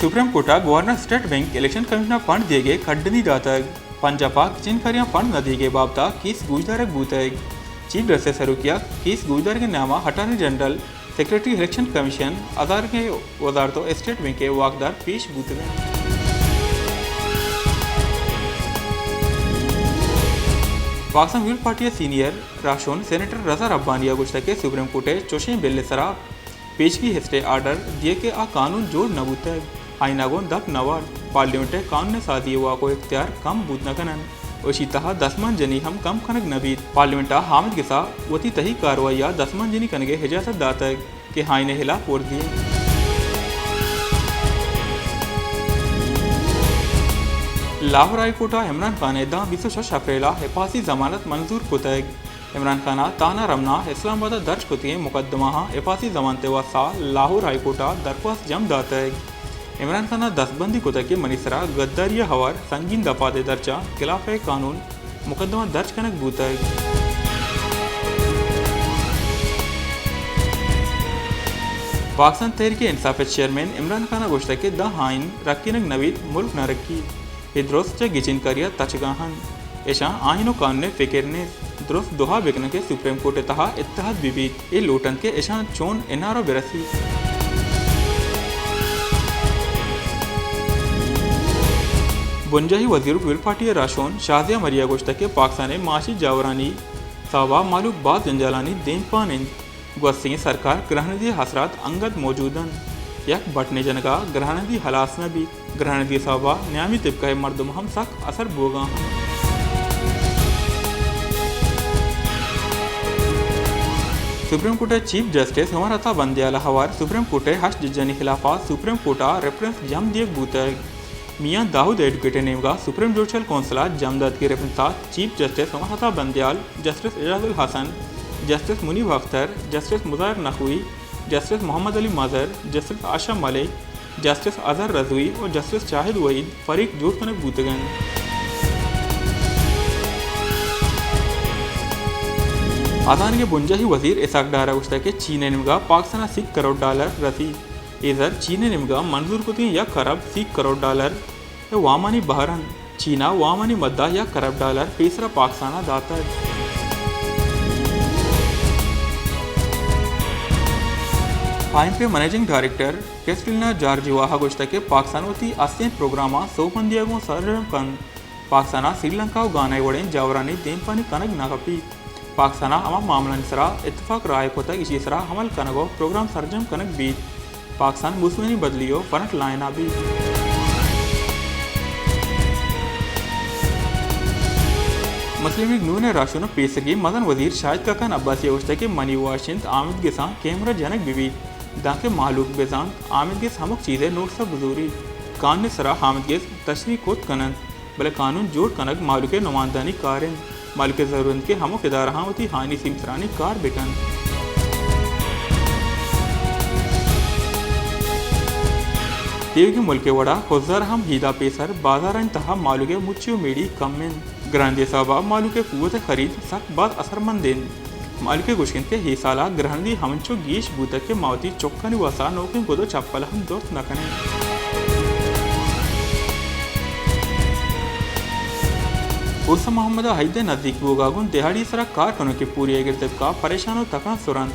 Supreme court ءَ governor state bank election commission ءَ فنڈ دیگ ءِ کڈنی داتگ۔ پنجاپ ءَ گچین کاریاں فنڈ نہ دیگ ءِ بابت ءَ کیس گوشدارگ بوتگ۔ چیف جسٹس سروکی ءَ کیس گوشدارگ ءِ نیام ءَ attorney general, secretary election commission, ہزارگیں وزارت ءُ اسٹیٹ بینک ءِ واکدار پیش بوتگ انت۔ پاکستان پیپلز پارٹی ءِ سینئر راہشون سینیٹر رضا ربانی ءَ گوشتگ کہ سپریم کورٹ ءِ چوشیں بل ءِ سرا پیشگی اسٹے آرڈر دیگ ءِ آ قانون جوڑ نہ بوتگ۔ آئین ءَ گوں دپ نہ وارت۔ پارلیمنٹ ءِ قانون سازی ءِ واک ءُ اختیار کم بوت نہ کن انت ءُ ایشی تہا دستمان جنی ہم کم کنگ نہ بیت۔ پارلیمنٹ ءَ آمدگس ءَ وتی تہی کاروائی ءَ دستمان جنی کنگ ءِ اجازت داتگ کہ آئین ءِ ہلاپ ورزی انت۔ لاہور ہائی کورٹ ءَ عمران خان ءِ داں بیست ءُ شش اپریل ءَ حفاظتی ضمانت منظور کتگ۔ عمران خان ءَ تھانہ رمنا اسلام آباد ءَ درج کتگیں مقدمہ آں حفاظتی ضمانت ءِ واستہ لاہور ہائی کورٹ ءَ درخواست جم داتگ۔ عمران خان ءَ دستبندی کتگ کہ منی سرا غداری ءَ ہوار سنگین دپادے درچاں خلاف قانون مقدمہ درج کنگ بوتگ۔ پاکستان تحریک انصاف ءِ چیئرمین عمران خان ءَ گوشتگ کہ داں آئین رکینگ نہ بیت، ملک نہ رکیت۔ اے درست چہ گچین کاری ءَ تچگ ءَ انت۔ اشاں آئین ءُ قانون ءِ فکر نیست۔ درست دعا بکنن کہ سپریم کورٹ ءِ تہا اتحاد بہ بیت۔ اے لوٹ انت کہ اشاں چون انارو بہ رسیت۔ بنجاہی وزیر ءُ پیپلز پارٹی ءِ راہشون شازیہ مری ءَ گوشتگ کہ پاکستان ءِ معاشی جاورانی سوب ءَ مہلوک باز جنجالانی دیمپان انت۔ گوستگیں سرکار گرہنندی ءِ اثرات انگت موجود انت۔ یک بٹنے جنگ ءَ گرہنندی ہلاس نہ بیت۔ گرہنندی ءِ سوب ءَ نیامی طبقہ ءِ مردم ہم سک اثر بوگ ءَ انت۔ سپریم کورٹ ءِ چیف جسٹس عمر عطا بندیال ءَ ہوار سپریم کورٹ ءِ ہشت ججانی خلاف ءَ سپریم کورٹ ءَ ریفرنس جم دیگ بوتگ۔ میاں داؤد ایڈوکیٹ ءِ نیمگ ءَ سپریم جوڈیشل کونسل ءَ جم داتگیں ریفرنس ءَ چیف جسٹس عمر عطا بندیال، جسٹس اعجاز الحسن، جسٹس منیب اختر، جسٹس مظاہر نقوی، جسٹس محمد علی مظہر، جسٹس عائشہ ملک، جسٹس اظہر رضوی ءُ جسٹس شاہد وحید فریق جوڑ کنگ بوتگ انت۔ ہزانگ ءِ بنجاہی وزیر اسحاق ڈار ءَ گوشتگ کہ چین ءِ نیمگ ءَ پاکستان ءَ سی کروڑ ڈالر رسیت۔ اے زر چین ءِ نیمگ ءَ منظور کتگیں یک ارب سی کروڑ ڈالر ءِ وامانی بہر انت۔ چین ءَ وامانی مد ءَ یک ارب ڈالر پیسر ءَ پاکستان ءَ داتگ۔ آئی ایم پی ءِ منیجنگ ڈائریکٹر کیسٹلینا جارجیوا ءَ گوشتگ کہ پاکستان وتی استیں پروگراماں سوبمندی ءَ گوں سرجم کنت۔ پاکستان ءَ سری لنکا ءُ گانا ءِ وڑیں جاورانی دیمپانی کنگ نہ کپیت۔ پاکستان ءَ ہما معاملہانی سرا اتفاق رائے کتگ، ایشی ءِ سرا عمل کنگ ءُ پروگرام سرجم کنگ بیت۔ پاکستان موسمیانی بدلی ءِ فرنٹ لائن ءَ بیت۔ مسلم لیگ نون ءِ راہشون ءُ پیسرگیں مزن وزیر شاہد خاقان عباسی ءَ گوشتگ کہ منی واہش انت آمید گس ءَ کیمرہ جنگ بہ بیت، دانکہ مہلوک بہ زانت آمید گس ہمک چیز ءِ نوٹس ءَ بزوریت۔ قانون ءِ سرا آمید گس تشریح کت کن انت۔ بلے قانون جوڑ کنگ مہلوک ءِ نمائندہانی کار انت۔ مہلوک ءِ ضرورت انت کہ ہمک ادارہاں وتی آئینی سیمسرانی کار بہ کنت۔ تیوگیں ملک ءِ وڑا خضدار ہم عید ءَ پیسر بازارانی تہا مہلوک ءِ مچی ءُ میڑی کم انت۔ گرہنندی ءِ سوب ءَ مہلوک ءِ قوت ءِ خرید سک باز اثرمند انت۔ مالک ءَ گوشگ انت کہ اے سال ءَ گرہنندی ہمنچو گیش بوتگ کہ ما وتی چکانی واستا نوکیں گد ءُ چپل ہم زرت نہ کنیں۔ اوسم محمد ءِ عید ءِ نزیک بوگ ءَ گوں دیہاڑی ءِ سرا کار کنوکیں پوریاگر طبقہ پریشان ءُ تکانسر انت۔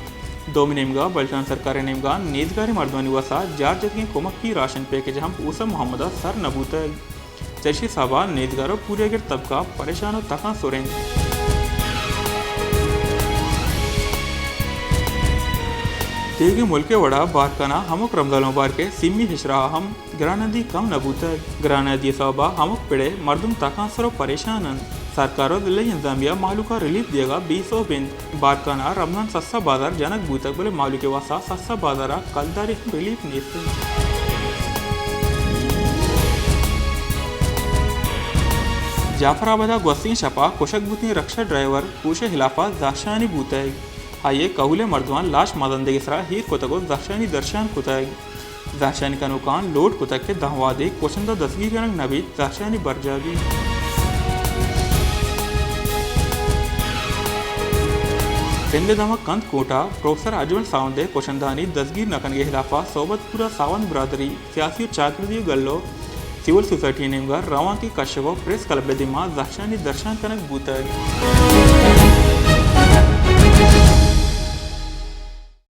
دومی نیمگ ءَ بلوچستان سرکار ءِ نیمگ ءَ نیزگاریں مردمانی واستا جار جتگیں کمکی راشن پیکج ہم اوسم محمد ءَ سر نہ بوتگ۔ چریشی ءِ سبب ءَ نیزگار ءُ پوریاگر طبقہ پریشان ءُ تکانسر انت۔ تیوگیں ملک ءِ وڑا بارکھان ءَ ہمک رمضان المبارک ءِ سیمی اشتراں ہم گرانندی کم نہ بوتگ۔ گرانندی ءِ سبب ءَ ہمک پڑ ءِ مردم تکانسر ءُ پریشان انت۔ سرکار ءُ ضلعی انتظامیہ مہلوک ءَ ریلیف دیگ ءَ بے سوب انت۔ بارکھان ءَ رمضان سسا بازار جنگ بوتگ، بلے مہلوک ءِ واستا سسا بازار ءَ کلدارے ہم ریلیف نیست انت۔ جعفر آباد ءَ گوستگیں شپ ءَ کشگ بوتگیں رکشہ ڈرائیور کوش ءِ ہلاف ءَ زہرشانی بوتگ۔ آئی ءِ کہول ءِ مردماں لاش مزندگ ءِ سرا ایر کتگ ءُ زہرشانی درشان کتگ۔ زہرشانی کنوکاں لوٹ کتگ کہ داں وہدے کشندہ دستگیر کنگ نہ بیت، زہرشانی برجاہ بیت۔ رند ءِ دمگ کنت کوئٹہ، پروفیسر اجمل ساوند ءِ کشندھانی دزگیر نہ کنگ ءِ ہلاپ ءَ صحبت پور ءَ ساوند برادری، سیاسی ءُ چاگردی گل ءُ سول سوسائٹی ءِ نیمگ ءَ روانکیں کشگ ءُ پریس کلب ءِ دیما زہرشانی درشان کنگ بوتگ۔